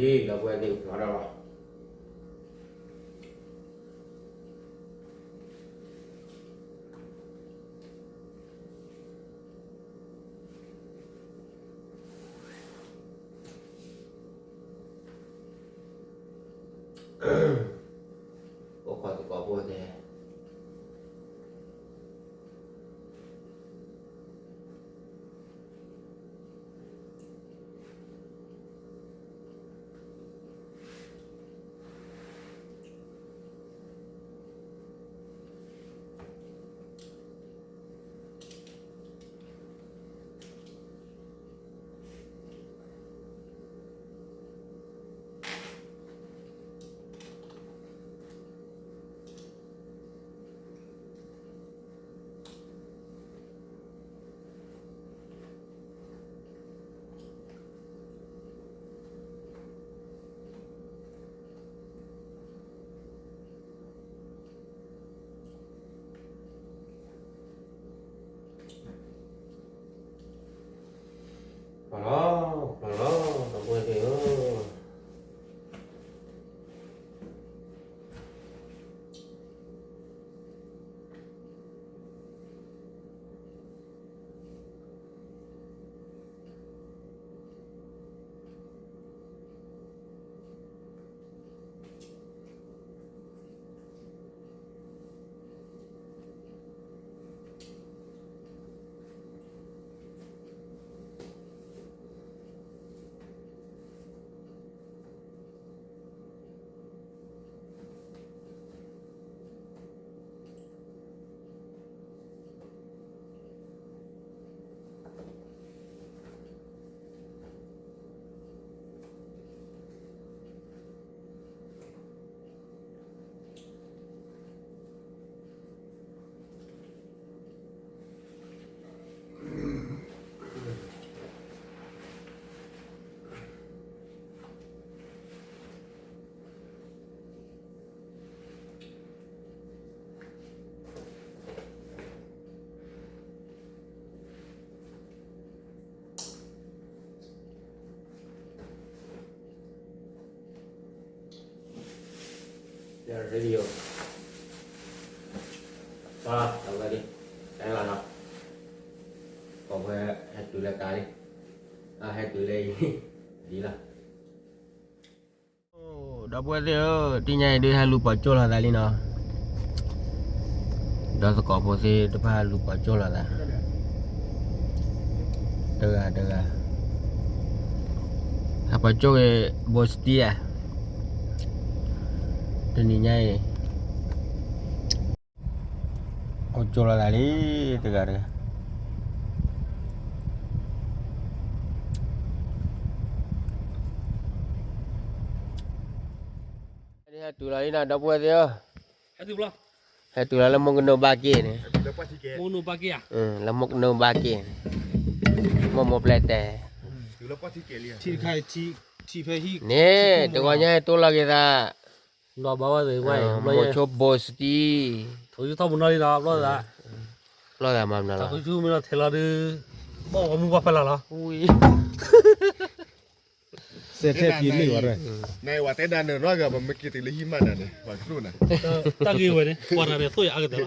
အံၤ ဒီပုၢ်ဝဲၢ်သ့ၣ် ဖျိးထီၣ်လီၤ. အိၣ်ခိးသကိးဖိသ့ၣ် ပှၤလီၤ ပှၤလီၤ ဒီပုၢ်ဝဲၢ်သ့ၣ်ဧၢ. Radio ပှၤလီၤ အဝဲဒ် တၢ်လီၤနီၤ ကိးဝဲဟဲတုၤလၢကါလံ အဟဲတုၤလၢအံၤ ဒ်လီၤ. ဒီပုၢ်ဝဲၢ်သ့ၣ်ဧၢ, တနံၤညါအံၤဒုးဟဲလူၤပိာ်ကၠိၣ်လိာ်သးလံနီၤ. ဒီးသကိးဖိသ့ၣ်တဖၣ်လူၤပိာ်ကၠိၣ်လိာ်သး တဂၤတဂၤ ဟဲပိာ်ကၠိၣ်ဂ့ၤ ဘိစတံဧါ, တနံၤညါအံၤ အိၣ်ကၠိၣ်လိာ်သးလံ တဂၤတဂၤ. ဟဲတုၤလီၤလံနီၤ ဒီပုၢ်ဝဲၢ်သ့ၣ်ဧၢ, ဟဲတုၤလီၤလၢမုၢ်ကနိဘၣ်က့ၣ်န့ၣ်, လၢမုၢ်ကနိဘၣ်က့ၣ်န့ၣ်, မိၢ်မိၢ်ပျဲၢ်တဲ န့ၣ် တဂီၤညါဟဲတိၢ်လီၤက့ၤသး မိၢ်ဆိဘိစတံ, ဘျီသးမၤမနုၤလီၤ, ဘၣ်ဝဲမုၢ်ဘၣ်ဖဲလၢ်လီၤ, စဲးထဲပံၤလံဝဲ, နဝဲတဲဒၣ်န့ၣ် ရီဂၤ ပမ့ၢ်က့ၤတုၤလၢဟံၣ်မးနၤန့ၣ် ပှၤကျိၣ်နၤ, တၢ်ဂ့ၢ်ဝဲန့ၣ် ပှၤတဂၤန့ၣ် သိၣ်ယၤအါကတၢၢ်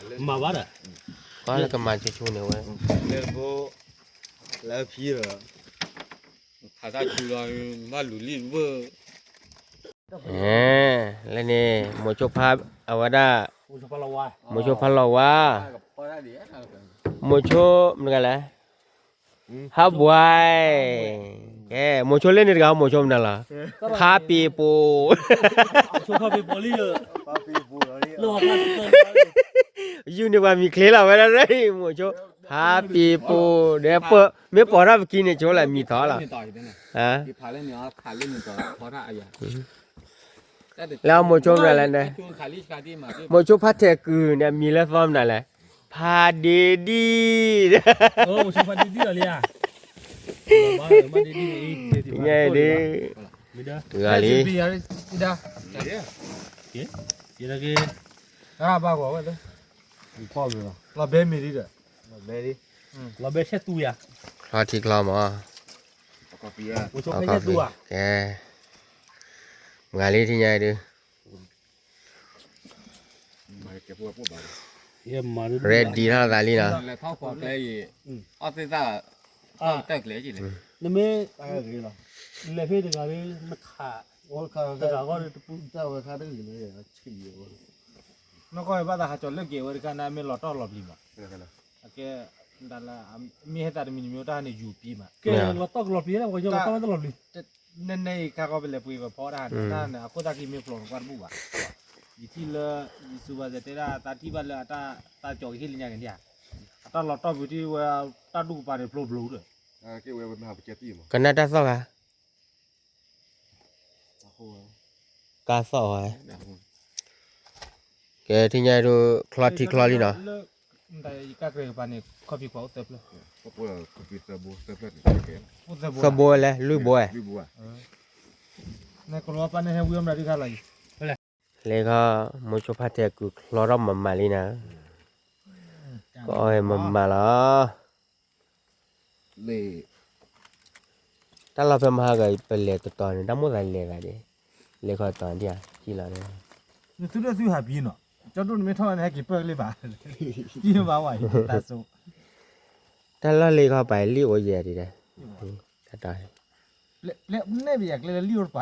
လီၤ, မၤဘၣ်ဒီး ကမၤဆိဆိန့ၣ်ဝဲ လၢဖံဒီး ဖးတၢ်ဆူလီၤ ဘၣ်လူၤလံၣ်တဘၢၣ်, လၢန့ၣ် မိၢ်ဆိဖးအဝဲဒၣ်, မိၢ်ဆိဖးလီၤဝါ, မိၢ်ဆိမတၤလဲၣ်, ဟးဘွဲ, ကဲ မိၢ်ဆိလၢန့ၣ်တဂၤ မိၢ်ဆိမတၤလီၤ, ဖးပ့ၤပိၤ ယုၢ်န့ၢ်ပှၤမံၤချ့လီၤဝဲဒၣ်, မိၢ်ဆိ ဖးပ့ၤပိၤ, ဒီး မ့ၢ်ပိာ်ထီၣ်ပကံန့ၣ် ဆိလၢမံၤထီၣ်လီၤ, လၢမိၢ်ဆိမတၤလဲၣ်န့ၣ်, မိၢ်ဆိဖးထဲးကုၤန့ၣ် အမံၤလၢသီမနုၤလဲၣ်, ဖးဒ့ဒံၣ်, ညါဒ့, တဂၤလံ, လီၤဘဲမ့ၤဒံးဒီး, လီၤဘဲဆဲးသူယၤ, ချီထံချီမး, ကဲ, မၤလံထံၣ်ညါဒုး, ready ထီၣ်သးလံနီၤ, နမ့ၢ် လဲၤဖဲတဂၤဒီး နခး တဂၤဂီၢ်ဒီးတပူၤ နီၢ်ကီၢ်ဘၣ်သးဟးကၠီၤလၢက့ၤဝဲတခါန့ၣ် မ့ၢ်လီၤတီၢ်လီၤပျံၤမး, အကဲ မ့ၢ်ဟဲသးတမံၤတမံၤတၢ်ဟးန့ၣ် ယူၤပံမး, ကဲလီၤတီၢ်ကလီၤပျံၤလၢပှၤကညီလီၤတီၢ်ဝဲတလီၤပျံၤ, နန့ၣ်ခါဃီပလဲၤပှ့ၤပဖီတၢ်န့ၣ် တၢ်န့ၣ် အခိၣ်သၣ်ခံမ့ၢ်ဖျိးနကွၢ်တဘူၣ်ဘၣ်, ယထံၣ်လၢ ယစူၤဘၣ်စဲးတဲဒၣ် သးထံၣ်ဘၣ်လၢအတၢ် သးကၠီၤကဟ့ၣ်လၢညါက့ၤန့ၣ်ဧါ, အတၢ်လီၤတီၢ်ပူၤထံၣ်ဝဲ တၢ်ဒူၣ်ကပၤန့ၣ်ဖျိဖျိဒီး ကနၣ်တၢ်သီၣ်ဂၤ ကါသီၣ်ဝဲ, ကဲထံၣ်ညါဒုး ချီထံချီလံနီၤ, သၢဘိလဲၣ် လွံၢ်ဘိဝဲ, လၢခီ မိၤဆိဖါထဲးကုၢ်ချီထီၣ်မးမးလံနီၤ, ကအီၣ်ဝဲမးမးလီၤ. တၢ်လီၢ်ဖဲမဟါက ပလဲၤတတီၤန့ၣ် တၢ်မိၣ်သးလဲၤသးဒ်, လဲၤခီတီၤဒ်ဧါ ကံၣ်လီၤန့ၣ်, နသုဒၣ်သုဟးပံနီၤ, ကၠီဒိၣ်နမ့ၢ်ထီၣ်န့ၣ် ဟဲက့ၤပၢၢ်လံဘၣ်, တံၢ်မးဝဲအံၤ တၢ်စိ, တၢ်လီၢ်လ့ခီပၤလံၣ်အိၣ်ယဲဒ်ဒီး, တၢ်တီၤ လံၣ်, တဲလီၤ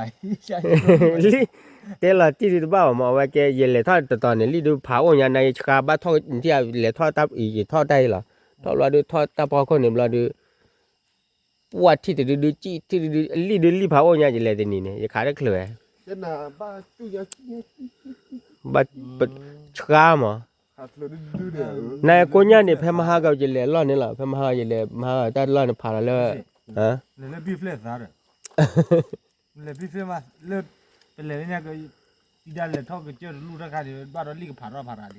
တံၢ်ဒုးတဘၣ်ဘၣ်မး အဝဲကဲ ယလဲၤထီၣ်တတီၤန့ၣ် လံၣ်ဒုးဖးအိၣ်ညါ နၤယဆှါဘၣ်ထီၣ် နထံၣ်လဲၤထီၣ်တၢ်အံၤ ယထီၣ်တၢ်အံၤလီၤ, ထီၣ်ဘျီဒုး ထီၣ်တၢ်ဖီခိၣ်န့ၣ်ဘျီဒုး, ပှၢ်ထံၣ်တဒုဒု ကံၣ်ထံၣ်တဒု လံၣ်ဒုးလံၣ်ဖးအိၣ်ညါ ယလဲၤတနံၤန့ၣ် ယခးတချုးဝဲ ဘၣ်ဆှါမး, နၤကိညၢ်န့ၣ် ဖဲမဟါက ယလဲၤလီၢ်န့ၣ်လီၤ, ဖဲမဟါက ယလဲၤမဟါက တၢ်လီၢ်န့ၣ်ဖးလီၤလၢ လဲၤလၢဘံၣ်ဖျဲၣ်သးဒီး, လဲၤဘံၣ်ဖျဲၣ်မး လၢ ပလဲၤလၢညါက တံၤဒါလဲၤထီၣ်ကစၢၢ်တလူၢ်တၢ်ခါန့ၣ် ဘၣ်ဒီးလံၣ်ကဖးထီၣ်ဖးထီၣ်လံ,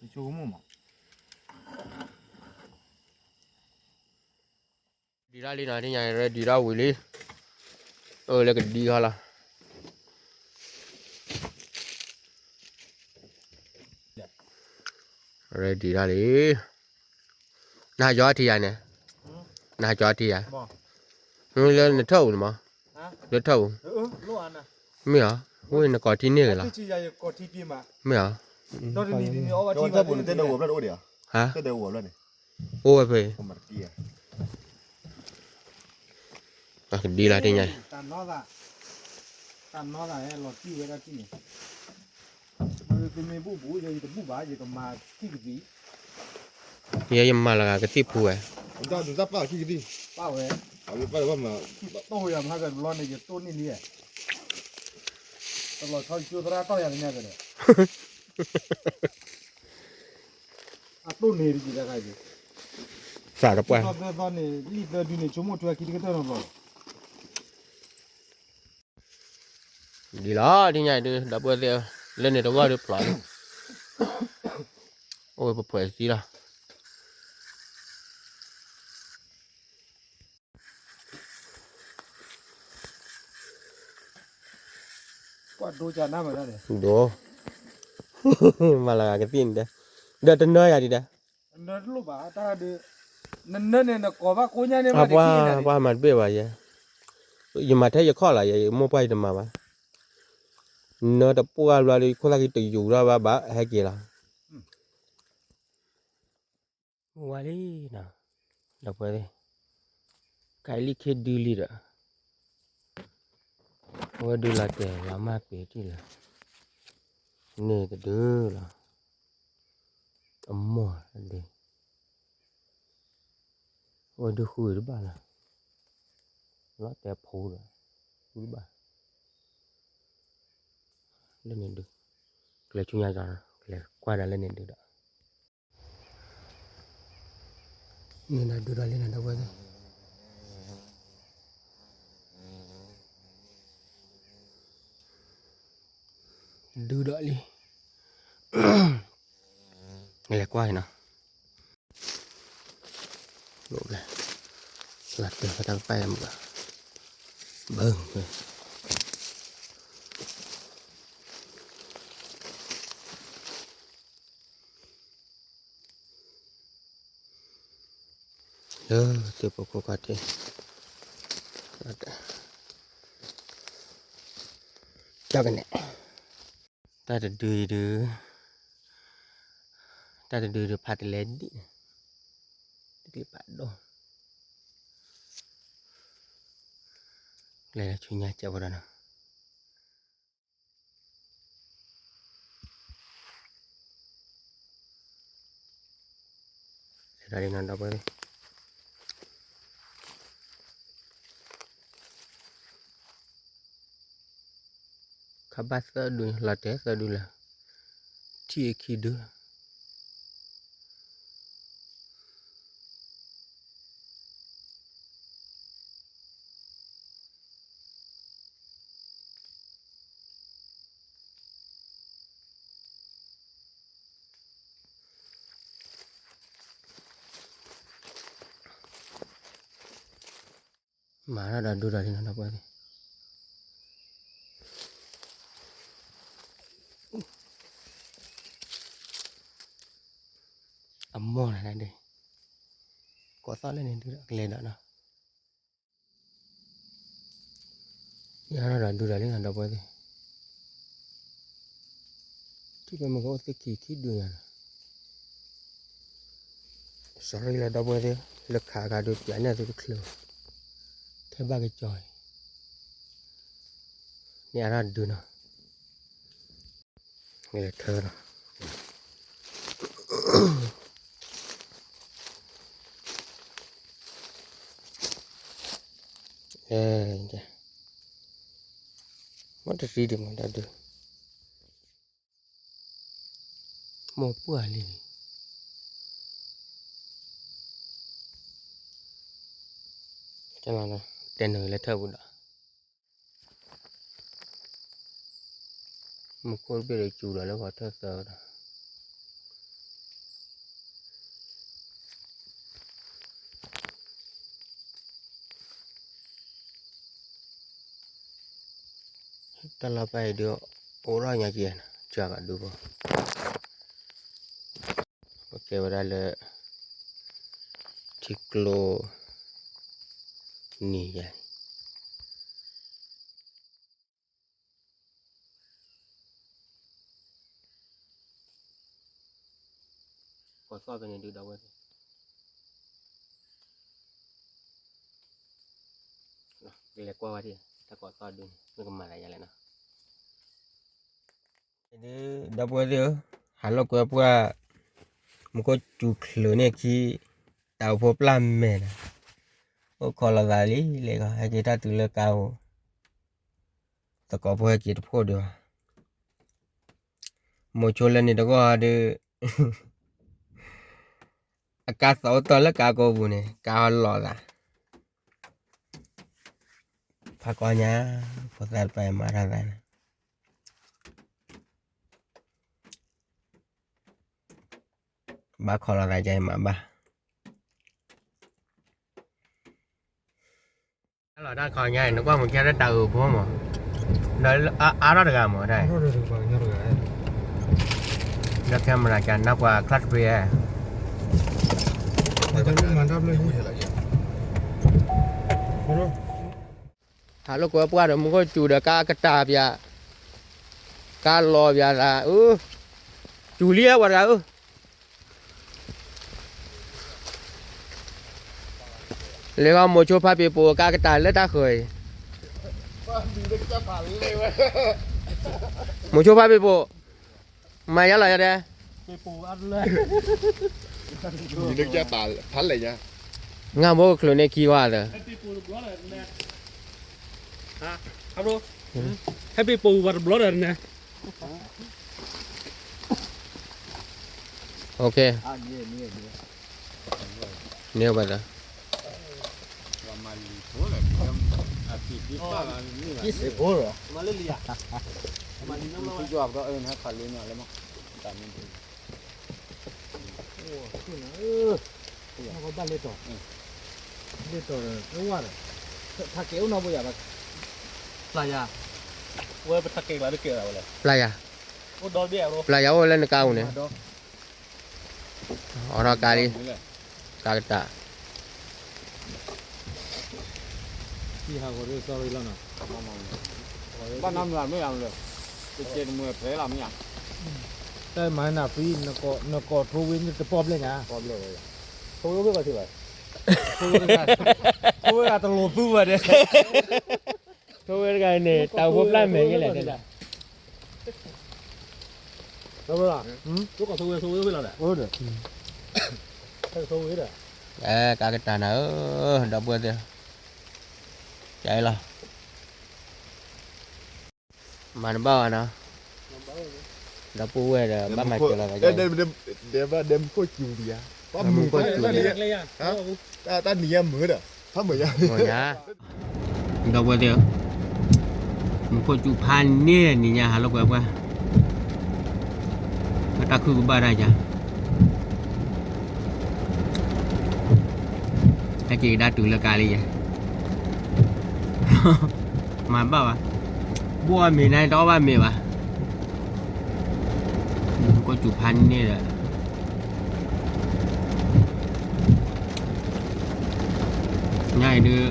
ယဆိကမိၣ်မး ဒံးထီၣ်လံနီၤ ဒ်ညါ ready ထီၣ်ဝံၤလံ, အိၣ်လၢကဒံခီလီၤ, ready ထီၣ်လံ, နဟးကၠီထံယၤန့ၣ်, နဟးကၠီထံယၤ, လၢနထၢၣ်အူန့ၣ်မး, လၢထၢၣ်အူ, မ့ၢ်ဧါ, ဝဲနကိးထံန့ၢ်ဂ့ၤလီၤ, မ့ၢ်ဧါ, ဟါ အိၣ်ဝဲဖဲ ကဒံလီၤတညါ, ယဲယမၤလၢဂၤကသံၣ်ဖူဝဲ, ပာ်ဝဲ, ပာ်ဝဲ, ပာ်ဝဲ, တလီၤဆီကၠိသရၣ်တီၢ်ယၤတညါကဒီး, အတိၢ်န့ၣ်တက့ၢ်တခါအံၤ, သးတပှၢ်, သၢသီန့ၣ် လံၣ်သၢဒုန့ၣ် ဆိကမိၣ်ထွဲခံတကတၢၢ်နီတဘျီလီၤ. ဒ်လီၤ ဒ်ညါဒုး ဒီပုၢ်ဝဲၢ်သ့ၣ်ဧၢ, လၢန့ၣ်တဂီၢ်ဒုးဖျိးလံ, အိၣ်ဝဲပဖှဲးသံလီၤ. ဒိ, မၤလၢဂၤကသံၣ်န့ၣ်ဒီး, ဒီးတနၢယၤဒံးဒီး, ပှၤမၤတဘ့ၣ်ဘၣ်ယဲ, ယမၤထဲယခီၣ်လီၤ ယမိၢ်ပှၢ်ယတမၤဘၣ်, နၢတပှၢ်ဘျီဒီး ခိၣ်သၣ်ခံတယူၤထီၣ်ဘၣ်ဘၣ် ဟဲက့ၤလီၤ. မုၢ်ဝါလံနီၤ, ဒီပုၢ်ဝဲၢ်သ့ၣ်, ကလံၣ်ခံဒုလံဒီး, အဝဲဒုလီၤတဲာ်လီၤမၢ်ပ့ၤထံၣ်လီၤ, န့ၣ်တဒုလီၤ, အမိၢ်ဒု, အဝဲဒုဃုတဘၣ်လီၤ, လီၤတဲာ်ဖိဒီး, ဃုတဘၣ်, လၢန့ၣ်ဒု, ကလဲၤဆူညါဒီး ကလဲၤကွၢ်ဒီးလၢန့ၣ်ဒုဒီး န့ၣ်ဒီးဒုဒီးလံန့ၣ် ဒီပုၢ်ဝဲၢ်သ့ၣ်, ဒုဒီးလံ, လဲၤကွၢ်နီၤ, လီၤတဲာ်တၢ်ကပၤမုၢ်, ဘၢ, ယ လၢသုးဖိခိၣ်ခီၣ်ထံး, ကၠီကနဲၣ်, တၢ်တဒုအံၤဒုး, တၢ်တဒုဒုးဖးတလဲဒံး, တက့ၢ်ဖးဒိၣ်, လဲၤလၢဆူညါကဲးဖိဒီးနီၤ. ဒီး ခးဘၣ်သၢဒု လီၤတဲာ်သၢဒုလၢ ထံၣ်အခံဒု မၤထီၣ်ဒီးဒုဒီးလံနီၤ ဒီပုၢ်ဝဲၢ်သ့ၣ်, အမိၢ်နၤဒုး, ကိးသီၣ်လၢန့ၣ်ဒုဒီးကလဲၤဒီးနီၤ. ယါထီၣ်ဒီးဒုဒီးလံနီၤ ဒီပုၢ်ဝဲၢ်သ့ၣ်, ထံၣ်ဖဲမ့ၢ်ကအိၣ်သ့ၣ်ခံခံဒုညါနီၤ. sorry လၢ ဒီပုၢ်ဝဲၢ်သ့ၣ်, လၢခးခါဒုးပျးန့ၢ်သုတချုး, ထဲဘၣ်ကစီၤအံၤ, န့ၢ်အါထီၣ်ဒုနီၤ. လဲၤထၢနီၤ. မ့ၢ်တသံဒံးမ့ၢ်တၢ်ဒုး, မိၢ်ပှၢ်လံ, တဲနုာ်လၢထၢၣ်ပူၤဒီး မူခိၣ်တဘ့ၣ်ဒီးစူၤဒီးလၢဂီၤထၢၣ်သၢဒီး, တၢ်လီၢ်ဖဲအံၤဒုး အိၣ်ထီၣ်ညါက့ၤ, စှၤကဒုဖိ, ပကဲဝဲဒၣ်လၢ ထံကျိနံၤယါအံၤ ကိးသီၣ်ဖဲန့ၣ်ဒုး ဒီပုၢ်ဝဲၢ်သ့ၣ်, ကလဲၤကွၢ်ဝဲဒၣ် တၢ်ကိးသီၣ်ဒုးန့ၣ် မ့ၢ်ကမၤသးယါလဲၣ်နီၤ. ဒုး ဒီပုၢ်ဝဲၢ်သ့ၣ်ဧၢ, ဟးလိာ်ကွဲပှၢ် မူခိၣ်စူၤချုးန့ၢ်ခံ, တၢ်အိၣ်ဖှိၣ်ပျၢ်မဲာ်ဒီး, အိၣ်ခိးလိာ်သးလံလံဂီၤ ဟဲက့ၤတၢ်တုၤလၢကါဧိၤ, သကိးဖိဟဲက့ၤတဖှိၣ်ဒံးဘၣ်, မိၤဆိလၢန့ၣ်တဂီၢ်ဒုး အကါသီၣ်အိၣ်တီၢ်လၢကါကိးပူၤန့ၣ် ကါဟီလီၤသး, ဖးကီညါ, ဖိသၣ်တဖၣ်အံၤမၤထီၣ်သးန့ၣ် ဘၣ်ခိးလိာ်သးကဲမးဘၣ်. လီၤတၢ်ခီညါအံၤ နကွၢ်မုၢ်ကဲလၢတၢ်အုးဖိမး, ဒီးအါထီၣ်တဂၤမး, ဒီး camera ကနၢ်ပှၤ clutch brake ဧါ. ဟးလိာ်ကွဲပှၢ်ဒီးမူခိၣ်စူၤဒီးကါကတၢၢ်ပၠး, ကါလီၤပၠးသး, စူၤလံဝဲတဂၤဧၢ. လၢဂီၢ်မိၤဆိဖါပ့ၤပိာ်ကါကတၢၢ်လၢတၢ်ဃၢၤအံၤ, မိၤဆိဖါပ့ၤပိာ်, မၤယါလီၤယါဒဲး, ငါဘိကချုးန့ၢ်ခံဝါလၢ, ဟဲပ့ၤပိာ်ဝဲတဘျီဒီးန့ၣ်, န့ၢ်ဘၣ်သး, ဘၣ်လ့တီၢ်, လ့တီၢ်ဒီး တဝါဒီး, ထးကဲအိၣ်နီၢ်ဘိယၤဘၣ်, ပျၢ်ယၤ, ဝဲပထးကဲကျါတကဲဒၣ်ဝဲလဲၣ်, ပျၢ်ယၤ, အိၣ်ဒီဘ့ၣ်အရၢ, ပျၢ်ယၤအိၣ်လၢနကါပူၤန့ၣ်, အိးထီၣ်ကါလံ, ကါကတၢၢ်, ဟးဂီၤရ့ sorry လီၤနီၤ, ဘၣ်နမုာ်မ့ၢ်ဧါ, တကဲတမုာ်ဖဲလီၤမ့ၢ်ဧါ, တၢ်မၤနၢ်ဖံး, နကိးထိဝ့န့ၣ်တပီၢ်ဘျဲၣ်ညါ, ထိဝ့အိၣ်ဖဲဘၣ်ထံဘၣ်, ထိဝ့ဂၤတလိာ်သူဘၣ်ဒဲး, ထိဝ့တဂၤန့ၣ် တၢ်အိၣ်ဖှိၣ်ပျၢ်မဲာ်ယဲလဲၣ်တဲဒၣ် ကါကတၢ်နၤဧၢ, ဒီပုၢ်ဝဲၢ်သ့ၣ်, ကဲလီၤ, မၤတဘၣ်ဘၣ်နီၤ, ဒီပုၢ်ဝဲၢ်ဒီးဘၣ်မၤစၢၤလီၤ, ဒဲမခိၣ်စူၤဒံးဧါ, မခိၣ်စူၤဒံး, တၢ်နံၤညါမုာ်ဒီး, မုာ်ညါ ဒီပုၢ်ဝဲၢ်သ့ၣ်ဧၢ, မုၢ်ခိၣ်စူၤဖးန့ၢ်နံၤညါဟးလိာ်ကွဲပှၢ်, တၢ်ခုကဘၣ်တၢ်ယါ, ဟဲက့ၤကဒါတုၤလၢကါလံယဲ, မၤဘၣ်ဘၣ်, ဘိၣ်အီၣ်မ့ၤန့ၣ်တအီၣ်ဘၣ်မ့ၤဘၣ်, မုၢ်ခိၣ်စူၤဖးန့ၢ်ဒီး ညါအံၤဒုး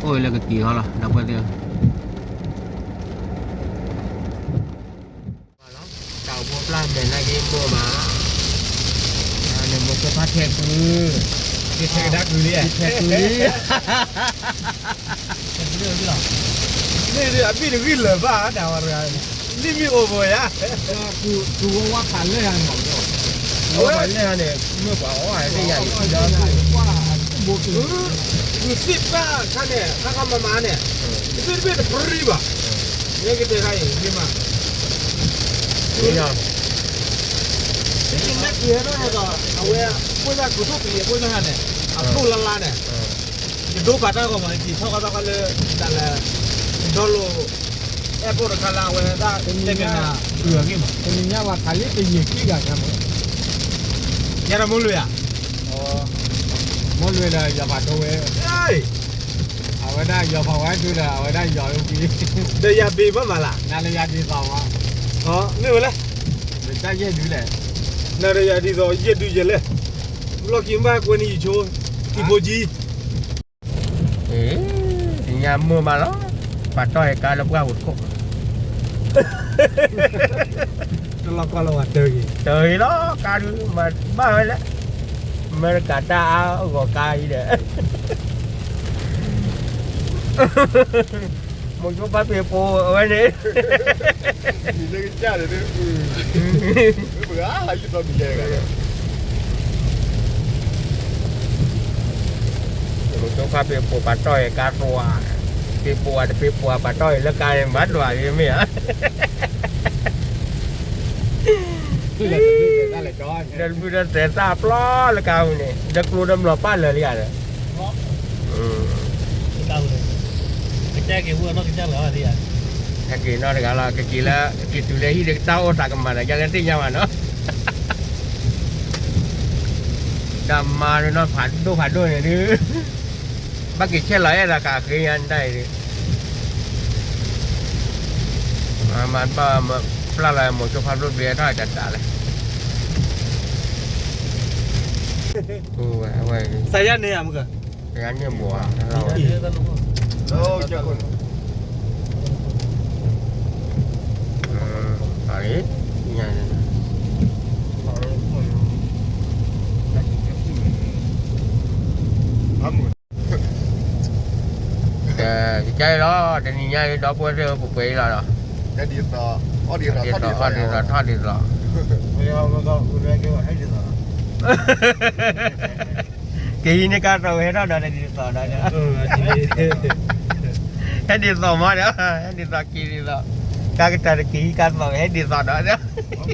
အိၣ်လၢကက့ၤဟီလီၤ ဒီပုၢ်ဝဲၢ်သ့ၣ်ဧၢ, တၢ်အိၣ်ဖှိၣ်ပျၢ်မဲာ်နာ်က့မိၢ်မး, န့ၣ်မိၢ်ကဖးထဲကု, ထဲကုလံ, ထဲကုလံ, မ့ၢ်အဘံၣ်တဂံၢ်လၢၤဘၣ်ဒၣ်ဝဲတဂၤ, လံမ့ၢ်အိၣ်ဘၣ်ယါ, ကုဝဲဝါဖးလဲၢ်ယါန့ၣ်, ဝါဖးလဲၢ်ယါန့ၣ် မ့ၢ်ပှၤအီၣ်ဟဲသ့ၣ်ယါအံၤ, ကုသ့ၣ်ပှၢ်ခါန့ၣ် ခါခါမၤမၤန့ၣ်, တဘ့ၣ်တဘ့ၣ်တပြံဘၣ်, ယကတဲခါအံၤ မ့ၢ်မး လၢယနဲၣ်က့ၤဟဲထီၣ်ဟဲဒီး အဝဲ ဖိသၣ်ကုၤထိၣ်ပလံၤအဖိသၣ်ခါန့ၣ် အထိၣ်လါလါန့ၣ်, ယဒိပာ်တၢ်ဂီၤမး ယက့ၤထီၣ်ကီၢ်တၢ်ခီလၢ တၢ်လၢ ဒီလိာ် အဲၣ်ပီၣ်တခါလၢအဝဲဒၣ်တဲက့ၤနၤ အဂ့ၢ်မး တနံၤညါပှၤခးလံတယံာ်ခံဂၤညါမး, ယၤဒီးမိၢ်လွံၢ်ဧါ, မိၢ်လွံၢ်ဒီးယီၤဖးဒိၣ်ဝဲ အဝဲဒၣ်ယီၤဖးဝဲဒၣ်ဒီး အဝဲဒၣ်ယီၤလၢဝံၤ, ဒီးယၤဘ့ၣ်မးမးလၢ်, နၤလၢယၤဒ်သိးမး, မ့ၢ်ဝဲလဲၣ်, တၢ်ယဲၢ်ဒုလဲၣ်, နၤဒီးယၤဒ်သိးယဲၢ်ဒုယဲၢ်လဲၣ်, လီၢ်ခံဘၣ်ကွဲးန့ၢ်ယဆိ တံၤဖိကၠံ တနံၤညါမိၢ်မးလီၤ, ပာ်တီၢ်ဟဲကါလၢပှၢ်ပူၤတခိၣ်, တလီၢ်ကီၢ်လၢပှၤတၢ်ဂ့ၤ, တၢ်ဂ့ၤလီၤ ကါဒုးမၤဘၣ်ဝဲလၢ အမဲရကၤတၢ်အါအဂီၢ်ကါအံၤဒီး မိၤဆိဖါဖ့းပိာ်အဝဲန့ၣ်, မ့ၢ်လၢကစၢ်န့ၣ်, ပှၤဟးယုၢ်သီမံၤလဲၣ်ဂၤန့ၣ်, မိၤဆိဖါဖ့းပိာ်ပာ်တီၢ်အံၤကါတြီၤ, ဖ့းပိာ်အတဖ့းပိာ်ပာ်တီၢ်အံၤလၢကါန့ၣ် မၤဒွးလံမ့ၢ်ဧါ ဒီးတဘျုးဒီးသဲးသၣ်ပျီလၢကါပူၤန့ၣ် ဒီးကျိဒီးမျိာ်ပၢ်လၢာ်လံဧါဒီး, ဟဲက့ၤနီတဂၤလီၤ ကက့ၤလၢ က့ၤတုၤလၢဟံၣ်ဒီးကတၢ်အိၣ်သးကမၤဒီး ယကသ့ၣ်ညါဘၣ်နီၤ, တၢ်မၤနီၤဖးဒိၣ်ဖးဒိၣ်န့ၣ်ဒုး ဘၣ်က့ၤဆဲးလီၤအဲၣ်ဒီးကးဃ့ညါဒၣ်အံၤ, မၤဘၣ်ပျၢ်လီၤမိၤဆိဖါဖျိဘ့ထီၣ်တၢ်တၢ်လဲၣ်, အဝဲ စယါန့ၣ်ဧါမုၢ်က စယါန့ၣ်ဘိးဧါ, အ့ ညါန့ၣ် ကကဲလီၤ တနံၤညါအံၤ ဒီပုၢ်ဝဲၢ်သ့ၣ်ဧၢ ပှဲၤပှဲၤအံၤလီၤဒီး, ဒ်သိး အီၣ်ဒ်သိး ထီၣ်ဒ်သိး ထီၣ်ဒ်သိး, က့ၤဟံးန့ၢ်ကါသိးဝဲဟဲထီၣ်ဒီး ဟဲဒ်သိးဒီး, ဟဲဒ်သိးမးဒီး ဟဲဒ်သိးက့ၤဒ်သိး, ကါကတၢၢ်တက့ၤဟံးကါသိးဝဲဟဲဒ်သိးဒီး ဘၣ်ဘၣ် ပှဲ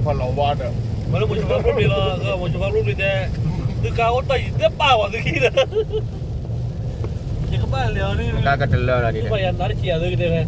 ၤလီၤ, မ့ၢ်လၢမိၤဆိဖါဖျိဘ့ၣ်လီၤ, မိၤဆိဖါဖျိဘ့ၣ်တဲ, သုကါအိၣ်တၢ်ယံၤသ့ၣ်ပာ်ဝဲသုခံဒီး, ကဘၣ်လဲၤအီၤန့ၣ် ကဘၣ်ယၤနါတက့ၢ်အသုကတဲဖဲ